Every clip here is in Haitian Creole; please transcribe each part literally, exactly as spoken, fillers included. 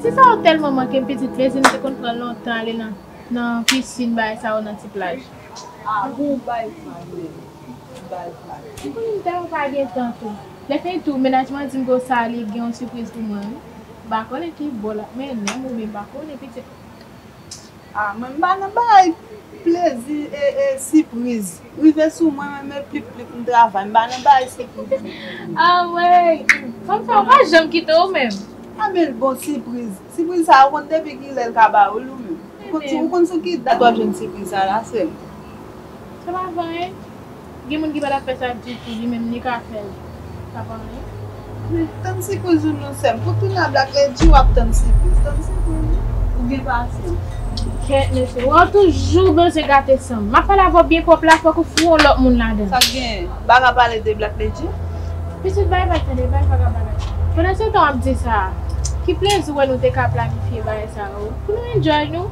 Ti sa yo tèlman manke m pitit, plezi m te konn pran lontan ale nan, nan pisin, bagay sa yo nan ti plaj. Ah, bon, bay fag, men. Bay fag. M konnen m tèlman pa gen tan tou. Lè fini tou, mennaj mwen di m konsa li gen yon sipriz pou mwen, wi. M pa konnen ki bò l ap mennen m oubyen m pa konnen pitit. Ah, mwen m pa nan bay plezi e, e sipriz. Rive sou mwen, mwen men plip plip m travay. M pa nan bay sipriz. Ah, wey. Fanm sa, ou pa janm kite ou menm. Ah, men l bon sipriz. Sipriz sa, ou konn depi kilè l ka ba ou l ou menm. Ou konn sou, ou konn sou ki dat w ap jwenn sipriz sa la, sè m? Se pa vanyen. Gen moun ki pa t ap fè sa ditou, li menm li ka fè l. Sa pa anyen. Men, tann sipriz ou non, sè m. Pou tounen a Black Lady, w ap tann sipriz. Tann sipriz ou. Ou gen pasyans. Kèt, mesye. Ou toujou bezwen gate san m. M ap pale avè w byen pwòp la, fòk ou foure yon lòt moun ladan. Sa k genyen? Baga pale de Black Lady? Pitit bay vag tande, bay vag ap bagay. Pandan se tan w ap di sa, ki plezi w wè nou te ka planifye bagay sa yo? Pou nou enjoy nou?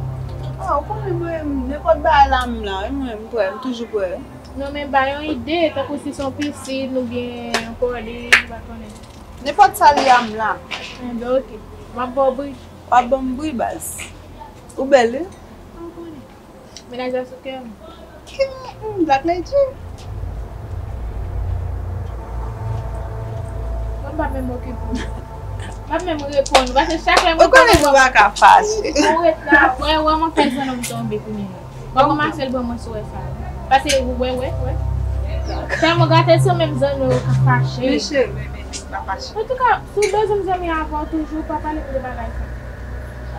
Ah, ou konnen mwen, nenpòt bagay la, m la, wi, mwen, m prè, m toujou prè. Non, men ba yon ide, tankou si se yon pisin oubyen yon kòde, m pa konnen. Nenpòt sa l ye a, m la. Enben, oke. M ap ba w bri. W ap ban m bri, baz. Ou bèl, wi. Ou konnen. Mennaj la sou kè m. Ki, hmm, Black Lady? Mwen pa menm okipe w. M pa menm reponn ou. Paske chak lè mwen... Ou konnen nou pa ka fache. Ou ret la. Wè, wè, mwen fè zanno m tonbe kounye a. Mwen kòmanse l pran mwen sou wè sa. Paske, wè, wè, wè. Tèlman gate san menm zanno yo ka fache. Mesye, men, men, men, pa fache. Antouka, si w bezwen m zanmi avè w toujou, pa pale m de bagay sa.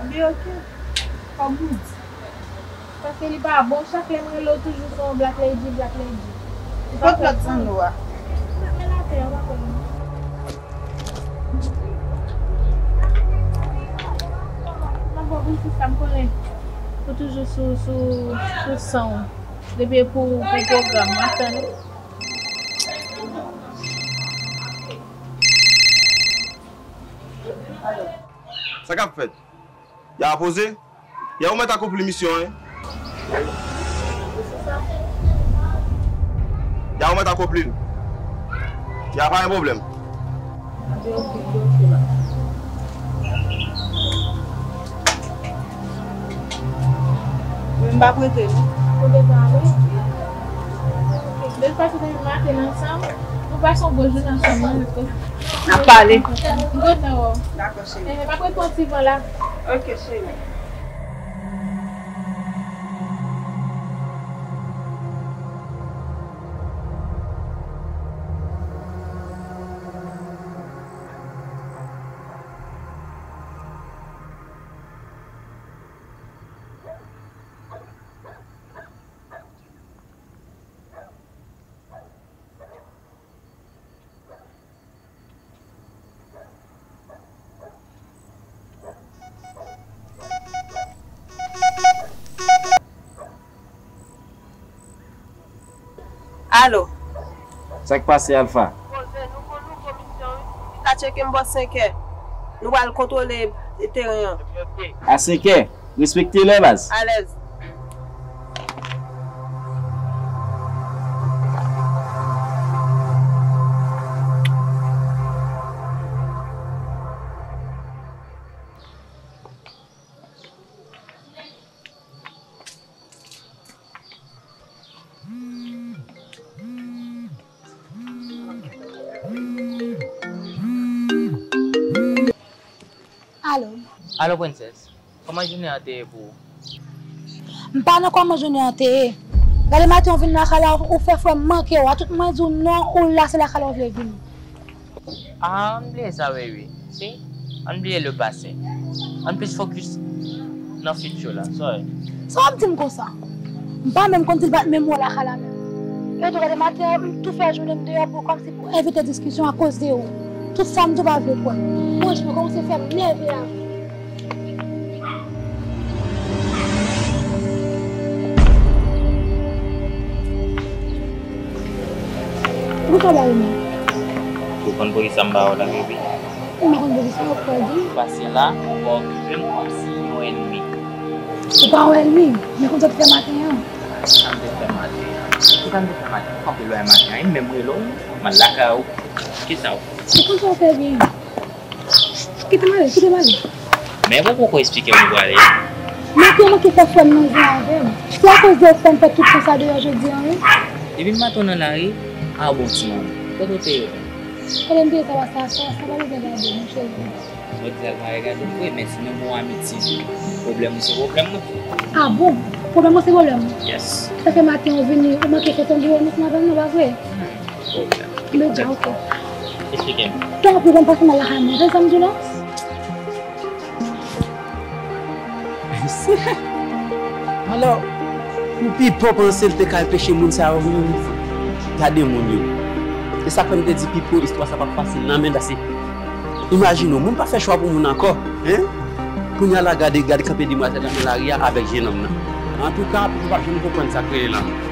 Anben, oke. Kòm ou di. Paske li pa bon, chak lè m rele w toujou se yon Black Lady, Black Lady. Li pa fè sans. Kot lòt zanno a? Men, men atè a, w pa konnen. M ap ba w bri sista, m konnen ou toujou sou, sou, sou san w. Depi e pou, pou pwogram, m ap tann ou. Sa k ap fèt? Ya poze? Ya ou mèt akonpli misyon, wi. Ya ou mèt akonpli l. Ya pa gen pwoblèm. Men m p ap rete non. Ou te pale? De tout fason, depi maten ansanm, nou pase yon bon jounen ansanm, non, nou konn. N ap pale. M kontan wè w. Dakò, cheri. Eh, m ap ret pran ti van la. Ok, cheri. Alo. Sa k pase, Alpha? Poze, nou gon nouvo misyon, wi. Li ka tcheke m bò senkè. Nou pral kontwole teren an. A senkè? Respekte lè, baz. Alèz. Alo. Alo, Princess. Kòman jounen an te ye pou ou? M pa nan kòman jounen an te ye. Gade maten w vin lakay la, ou fè frè m manke w. A tout moman di w non, ou la, se lakay la w vle vini. Ah, ann bliye sa, baby. Si? Ann bliye le pase. Ann plis focus nan future la. Sorry. Sa w ap di m konsa? M pa menm konn si l pa t menm wè w lakay la menm. Yo tou gade maten an, m tou fè jounen m deyò pou kòmsi pou evite diskisyon akoz de ou. Tout sa m tou pa vle kwè. Franchman, kòmanse fè m nève avè w. Ou ka ba yo men. Ou konn poukisa m ba yo la, baby? M pa konn poukisa w ap pèdi. Pase la, ou pa okipe m kòmsi yon ènmi. Ou pa yon ènmi, men konn sa w te fè maten an. Sa m te fè maten an? Kisa m te fè maten an? Ou kanpe lwen maten an, e menm rele w, m al lakay ou. Kisa w? Ou konn sa w fè byen. Kite m ale, kite m ale. Men ou poko esplike m ou prale. Men kòman ki fè frè m nan jwe avè m? Se akoz de ou frè m fè tout tan sa deyò jodi an, wi. Depi maten w nan lari, a bon timoun. Kote w te ye? Kote m te ye, sa pa sa, sa, sa pa bezwen gade, mon cheri. Jodi a, m pa regade w vre, men si nou bon amitye, pwoblèm ou se pwoblèm mwen. A bon? Pwoblèm mwen se pwoblèm ou? Yes. Sa fè maten ou vini, ou manke fè tanbou ansanm avè m, non, pa vre? Hmm, pwoblèm. Men bon, ok. Esplike m. Tanpri, ban m pase nan lakay mwen, se sa m di w la? Alò, pou Pipo panse l te ka anpeche moun sa yo vin, gade moun yo. Se sa k fè m te di Pipo, istwa sa p ap fasil nan men l, paske imajine w, moun pa fè chwa pou moun ankò, en? Kounye a la, gade, gade kanpe demwazèl lan nan lari a avèk jenòm nan. Antouka, Pipo p ap janm konprann sa k rele lanmou.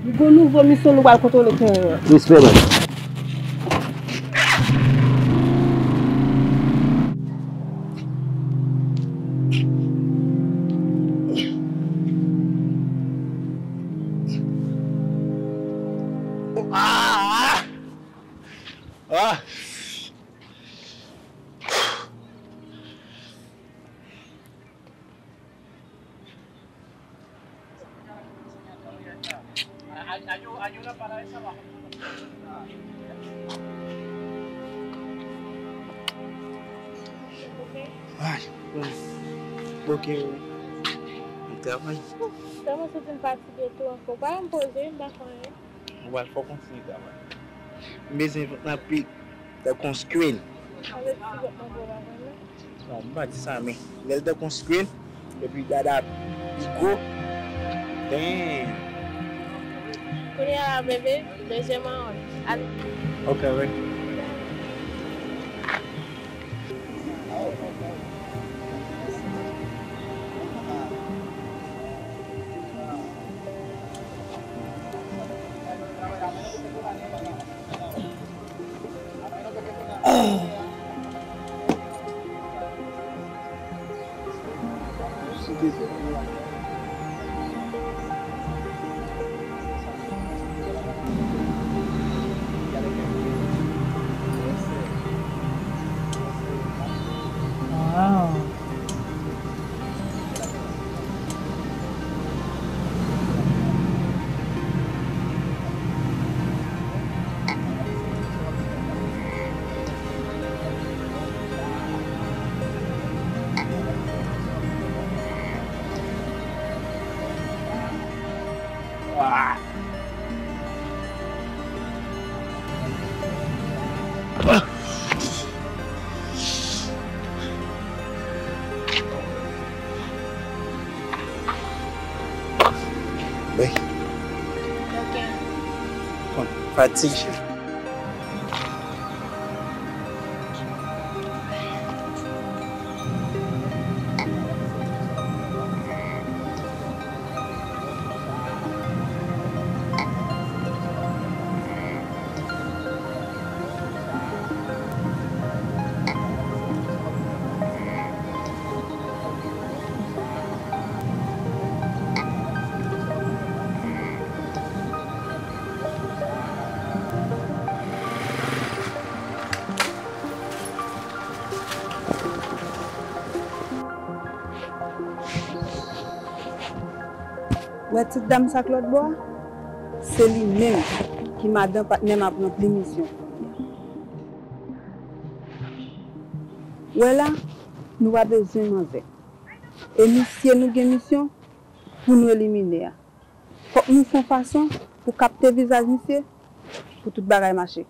Li gon nouvo misyon, nou pral kontwole teren an. Respè, baz. Ah! Ah! Ay, bon. Ok, wi. M travay. Sa mwen santi m fatige tou ankò. Pa m poze, m pa fè anyen. Ou pral fè w kontinye travay. M bezwen vant anpil. Tankou yon screen. Avèk ti vant nan bò pa konn non. Non, m pa di sa, men lè l tankou yon screen, epi dada pi gwo. Damn. Kounye a la, bebe, bezwen mawon. Ale. Ok, wi. Wow. Bay. Ok. Konn fatig, cheri. Wè ti dam sa k lòt bò a? Se li menm ki madan patnè m ap ranpli misyon. Wè la, nou pa bezwen manzè. E misye nou gen misyon pou nou elimine a. Fòk nou fè yon fason pou kapte vizaj misye, pou tout bagay mache.